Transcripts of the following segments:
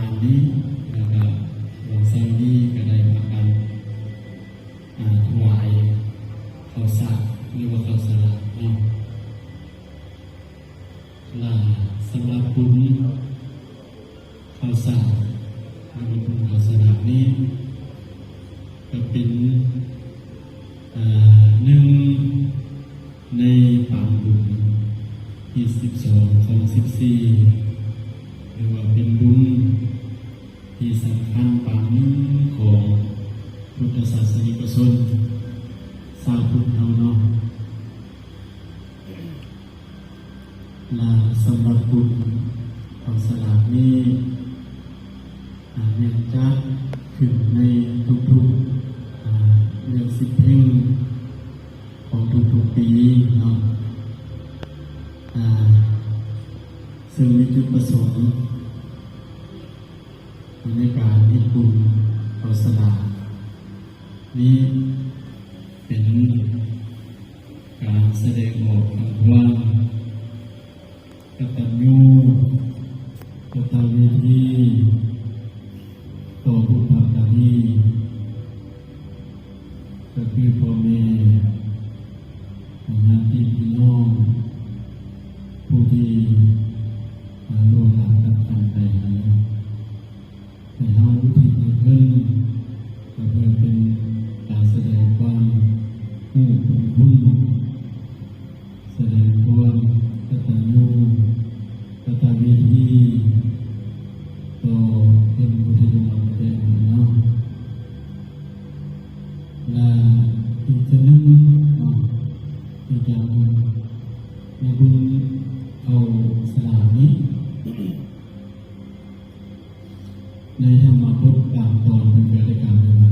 ານນີ້ ແລ້ວກໍເມື່ອເຊົ້ານີ້ກໍໄດ້ພາກັນ ອາ ຖວາຍເຂົ້າສາກ ຫຼືວ່າເຂົ້າສາກເນາະ. ລະສຳລັບບຸນເຂົ້າສາກ ຫຼືວ່າບຸນເຂົ້າສາກນີ້ ກໍເປັນ ອາ ໜຶ່ງໃນປາງບຸນທີສິບສອງຂອງສິບສີ່ ຫຼືວ່າເປັນບຸນທີ່ສຳຄັນປາງໜຶ່ງຂອງພຸດທະສາສະນິກະຊົນຊາວພຸດເຮົາເນາະ. ລະສຳລັບບຸນເຂົ້າສາກນີ້ ອາ ແມ່ນຈັດຂຶ້ນໃນທຸກໆ ອາ ເດືອນສິບເພັງຂອງທຸກໆປີເນາະ ອາ ເຊິ່ງມີຈຸດປະສົງໃນການເຮັດບຸນເຂົ້າສາກນີ້ ເປັນການສະແດງອອກເຖິງຄວາມ ກະຕັນຍູ ກະຕະເວທີ ຕໍ່ບຸບພະກາລີ ກໍຄືພໍ່ແມ່ ຍາດຕິພີ່ນ້ອງ ຜູ້ທີ່ລ່ວງລັບກັບກັນໄປຫັ້ນນະ ໃຫ້ເຮົາອຸທິດໃຫ້ເພິ່ນ ກໍເພື່ອເປັນການສະແດງຄວາມຮູ້ບຸນຄຸນ ສະແດງຄວາມກະຕັນຍູກະຕະເວທີຕໍ່ເພິ່ນຜູ້ທີ່ລ່ວງລັບໄປແລ້ວເນາະ. ແລະ ອີກເທື່ອໜຶ່ງເນາະ ອີກຢ່າງໜຶ່ງ ໃນບຸນເຂົ້າສາກນີ້ ໃນທຳມະບົດບາງຕອນເພິ່ນກໍໄດ້ກ່າວໄວ້ວ່າ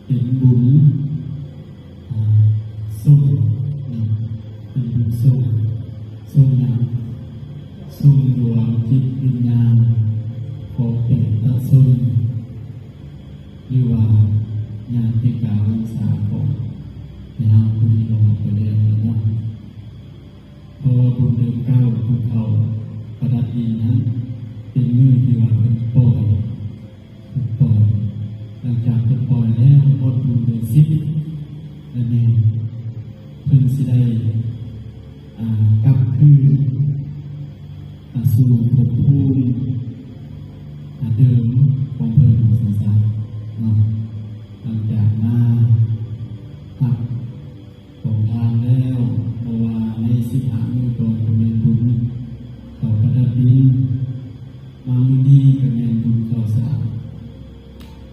ເປັນບຸນ ອາ ສົ່ງນະ ເປັນບຸນສົ່ງ ສົ່ງຫຍັງ? ສົ່ງດວງຈິດວິນຍານຂອງເປຕະຊົນ ຫຼືວ່າຍາຕິກາວົງສາຂອງແມ່ເຮົາຜູ້ທີ່ລ່ວງລັບໄປແລ້ວເນາະ. ເພາະວ່າບຸນເດືອນເກົ້າ ບຸນເຂົ້າປະດັບດິນນັ້ນ ເປັນມື້ທີ່ວ່າເພິ່ນປ່ອຍ ເພິ່ນປ່ອຍ ຫຼັງຈາກເພິ່ນປ່ອຍແລ້ວ ຮອດບຸນເດືອນສິບ ລະແມ່ນເພິ່ນຊິໄດ້ ອາ ກັບຄືນ ອາ ສູ່ພົບພູມ ອາ ເດີມຂອງເພິ່ນ ວ່າຊັ້ນຊະເນາະ. ຫຼັງຈາກມາຮັບ ຂອງທານແລ້ວ ເພາະວ່າໃນສິບຫ້າມື້ກ່ອນກໍແມ່ນບຸນເຂົ້າປະດັບດິນ, ມາມື້ນີ້ກໍແມ່ນບຸນເຂົ້າສາກ.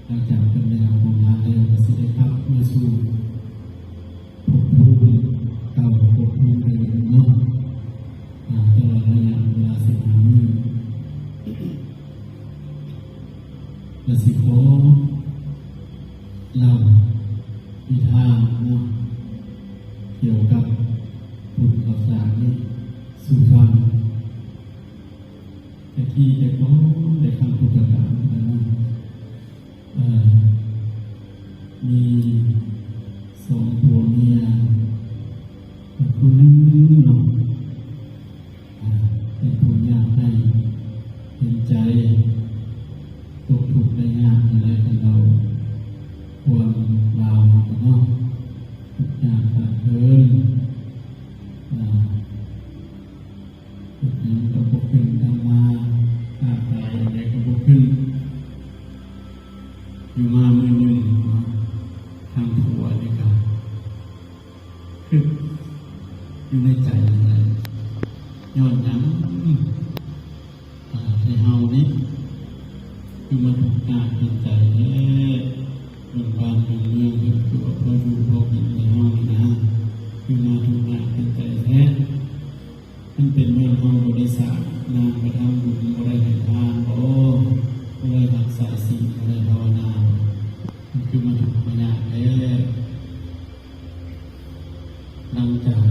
ຫຼັງຈາກເພິ່ນໄດ້ຮັບຂອງທານແລ້ວ ກໍຊິໄດ້ກັບມາສູ່ພົບພູມເກົ່າ ພົບພູມເດີມເນາະ ອາ ຕະຫຼອດໄລຍະເວລາສິບຫ້າມື້. ລະຊິຂໍເລົ່ານິທານເນາະ ກ່ຽວກັບບຸນເຂົ້າສາກນີ້ສູ່ຟັງ. ແຕ່ກີ້ແຕ່ກ່ອນ ແຕ່ຄັ້ງພຸດທະການນັ້ນນະ ເອີ ມີສອງຜົວເມຍ ຜູ້ໜຶ່ງເນາະ ອາ ເປັນຜູ້ຍາກໄຮ້ເຫັນໃຈ ຕົກທຸກໄດ້ຍາກ ອັນໃດຄັນເວົ້າຄວາມລາວເຮົາເນາະ ທຸກຍາກຂາດເຂີນ ອາ ເຮັດຫຍັງກໍບໍ່ຂຶ້ນ ທຳມາຄ້າຂາຍອັນໃດກໍບໍ່ຂຶ້ນ. ຢູ່ມາມື້ໜຶ່ງເນາະ ທາງຜົວນີ້ກໍ ຄິດຢູ່ໃນໃຈນັ້ນແຫຼະ ຍ້ອນຫຍັງ ອາ ໃຫ້ເຮົານີ້ຄືມາທຸກຍາກເຫັນໃຈແທ້ ເບິ່ງບ້ານເບິ່ງເມືອງເບິ່ງຄືວ່າພໍຢູ່ພໍກິນ ໃຫ້ເຮົານີ້ນະ ຄືມາທຸກຍາກເຫັນໃຈແທ້. ມັນເປັນຍ້ອນເຮົາບໍ່ໄດ້ສ້າງນາມກະທຳບຸນ ບໍ່ໄດ້ໃຫ້ທານບໍ? ບໍ່ໄດ້ຮັກສາສິນ ບໍ່ໄດ້ພາວະນາບໍ? ມັນຄືມາທຸກມາຍາກແທ້. ຫຼັງຈາກ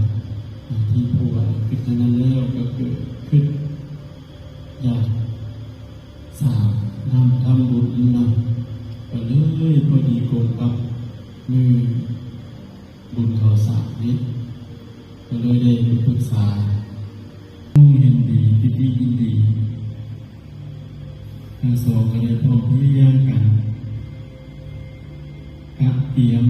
ທີ່ຜົວຄິດແນວນັ້ນແລ້ວ ກໍເກີດຄິດຢາກສ້າງນາມທຳບຸນນະ ກໍເລີຍພໍດີກົງກັບມື້ບຸນເຂົ້າສາກນີ້ ກໍເລີຍໄດ້ໄປປຶກສາ ເຫັນດີ ປິຕິຍິນດີ. ທັງສອງກໍໄດ້ພ້ອມພຽງກັນ ກະກຽມ